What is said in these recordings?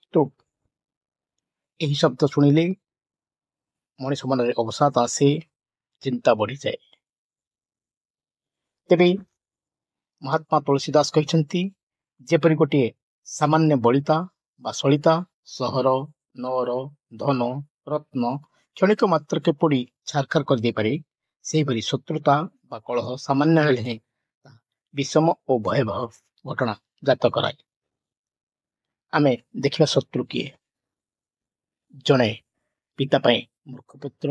ଶତ୍ରୁ ଏହି ଶବ୍ଦ ଶୁଣିଲେ ମଣିଷ ମନରେ ଅବସାଦ ଆସେ, ଚିନ୍ତା ବଢ଼ିଯାଏ। ତେବେ ମହାତ୍ମା ତୁଳସୀ ଦାସ କହିଛନ୍ତି, ଯେପରି ଗୋଟିଏ ସାମାନ୍ୟ ବଳିତା ବା ସଳିତା ସହର, ନଅର, ଧନ, ରତ୍ନ କ୍ଷଣିକ ମାତ୍ରକେ ପୋଡ଼ି ଛାରଖାର କରିଦେଇପାରେ, ସେହିପରି ଶତ୍ରୁତା ବା କଳହ ସାମାନ୍ୟ ହେଲେ ହେଁ ତାହା ବିଷମ ଓ ଭୟାବହ ଘଟଣା ଜାତ କରାଏ। ଆମେ ଦେଖିବା ଶତ୍ରୁ କିଏ। ଜଣେ ପିତା ପାଇଁ ମୂର୍ଖ ପୁତ୍ର,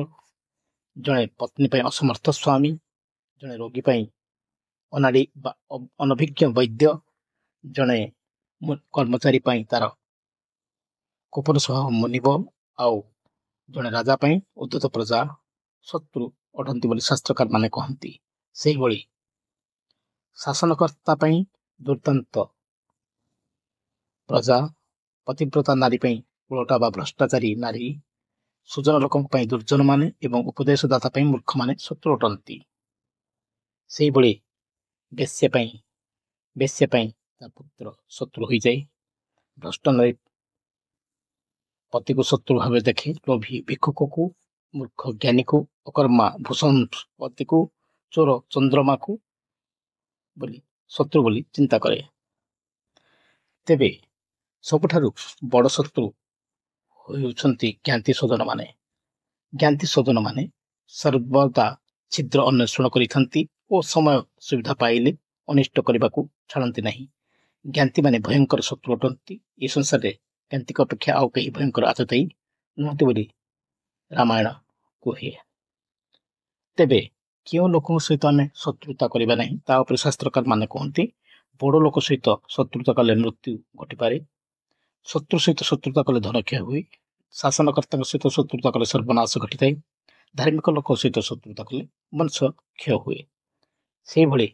ଜଣେ ପତ୍ନୀ ପାଇଁ ଅସମର୍ଥ ସ୍ୱାମୀ, ଜଣେ ରୋଗୀ ପାଇଁ ଅନାଡ଼ି ବା ଅନଭିଜ୍ଞ ବୈଦ୍ୟ, ଜଣେ କର୍ମଚାରୀ ପାଇଁ ତାର କୋପର ସହ ମୁନିବ, ଆଉ ଜଣେ ରାଜା ପାଇଁ ଉଦ୍ଧତ ପ୍ରଜା ଶତ୍ରୁ ଅଟନ୍ତି ବୋଲି ଶାସ୍ତ୍ରକାର ମାନେ କହନ୍ତି। ସେହିଭଳି ଶାସନକର୍ତ୍ତା ପାଇଁ ଦୁର୍ଦ୍ଦାନ୍ତ ପ୍ରଜା, ପତିବ୍ରତା ନାରୀ ପାଇଁ କୁଳଟା ବା ଭ୍ରଷ୍ଟାଚାରୀ ନାରୀ, ସୁଜନ ଲୋକଙ୍କ ପାଇଁ ଦୁର୍ଜନମାନେ ଏବଂ ଉପଦେଶଦାତା ପାଇଁ ମୂର୍ଖମାନେ ଶତ୍ରୁ ଅଟନ୍ତି। ସେହିଭଳି ବେଶ୍ୟା ପାଇଁ ତା ପୁତ୍ର ଶତ୍ରୁ ହୋଇଯାଏ, ଭ୍ରଷ୍ଟ ନାରୀ ପତିକୁ ଶତ୍ରୁ ଭାବେ ଦେଖେ, ଲୋଭୀ ଭିକ୍ଷୁକକୁ, ମୂର୍ଖ ଜ୍ଞାନୀକୁ, ଅକର୍ମା ଭୂଷଣପତିକୁ, ଚୋର ଚନ୍ଦ୍ରମାକୁ ବୋଲି ଶତ୍ରୁ ବୋଲି ଚିନ୍ତା କରେ। ତେବେ ସବୁଠାରୁ ବଡ଼ ଶତ୍ରୁ ହେଉଛନ୍ତି ଜ୍ଞାତି ସ୍ୱଜନମାନେ। ଜ୍ଞାତି ସ୍ୱଜନମାନେ ସର୍ବଦା ଛିଦ୍ର ଅନ୍ୱେଷଣ କରିଥାନ୍ତି ଓ ସମୟ ସୁବିଧା ପାଇଲେ ଅନିଷ୍ଟ କରିବାକୁ ଛାଡ଼ନ୍ତି ନାହିଁ। ଜ୍ଞାତିମାନେ ଭୟଙ୍କର ଶତ୍ରୁ ଅଟନ୍ତି। ଏ ସଂସାରରେ ଜ୍ଞାତିଙ୍କ ଅପେକ୍ଷା ଆଉ କେହି ଭୟଙ୍କର ଆତତାୟୀ ନୁହନ୍ତି ବୋଲି ରାମାୟଣ କୁହେ। ତେବେ କେଉଁ ଲୋକଙ୍କ ସହିତ ଆମେ ଶତ୍ରୁତା କରିବା ନାହିଁ, ତା ଉପରେ ଶାସ୍ତ୍ରକାର ମାନେ କୁହନ୍ତି, ବଡ଼ ଲୋକ ସହିତ ଶତ୍ରୁତା କଲେ ମୃତ୍ୟୁ ଘଟିପାରେ, ଶତ୍ରୁ ସହିତ ଶତ୍ରୁତା କଲେ ଧନ କ୍ଷୟ ହୁଏ, ଶାସନକର୍ତ୍ତାଙ୍କ ସହିତ ଶତ୍ରୁତା କଲେ ସର୍ବନାଶ ଘଟିଥାଏ, ଧାର୍ମିକ ଲୋକ ସହିତ ଶତ୍ରୁତା କଲେ ବଂଶ କ୍ଷୟ ହୁଏ। ସେଇଭଳି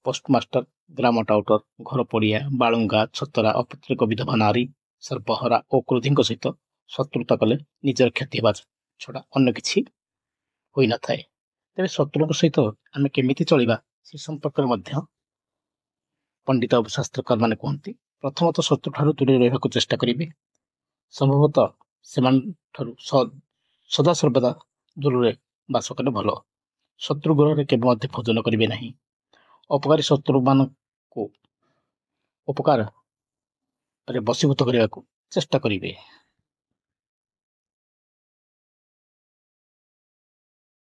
ପୋଷ୍ଟମାଷ୍ଟର, ଗ୍ରାମ ଟାଉଟର, ଘର ପଡ଼ିଆ, ବାଳୁଙ୍ଗା, ଛତରା, ଅପୁତ୍ରିକ ବିଧବା ନାରୀ, ସର୍ବହରା ଓ କ୍ରୋଧୀଙ୍କ ସହିତ ଶତ୍ରୁତା କଲେ ନିଜର କ୍ଷତି ହେବା ଛଡ଼ା ଅନ୍ୟ କିଛି ହୋଇନଥାଏ। ତେବେ ଶତ୍ରୁଙ୍କ ସହିତ ଆମେ କେମିତି ଚଳିବା, ସେ ସମ୍ପର୍କରେ ମଧ୍ୟ ପଣ୍ଡିତ ଶାସ୍ତ୍ରକାର ମାନେ କୁହନ୍ତି, ପ୍ରଥମତଃ ଶତ୍ରୁଠାରୁ ଦୂରରେ ରହିବାକୁ ଚେଷ୍ଟା କରିବେ। ସମ୍ଭବତଃ ସେମାନଙ୍କଠାରୁ ସଦାସର୍ବଦା ଦୂରରେ ବାସ କଲେ ଭଲ। ଶତ୍ରୁ ଗୃହରେ କେବେ ମଧ୍ୟ ଭୋଜନ କରିବେ ନାହିଁ। ଅପକାରୀ ଶତ୍ରୁମାନଙ୍କୁ ଉପକାରରେ ବଶୀଭୂତ କରିବାକୁ ଚେଷ୍ଟା କରିବେ।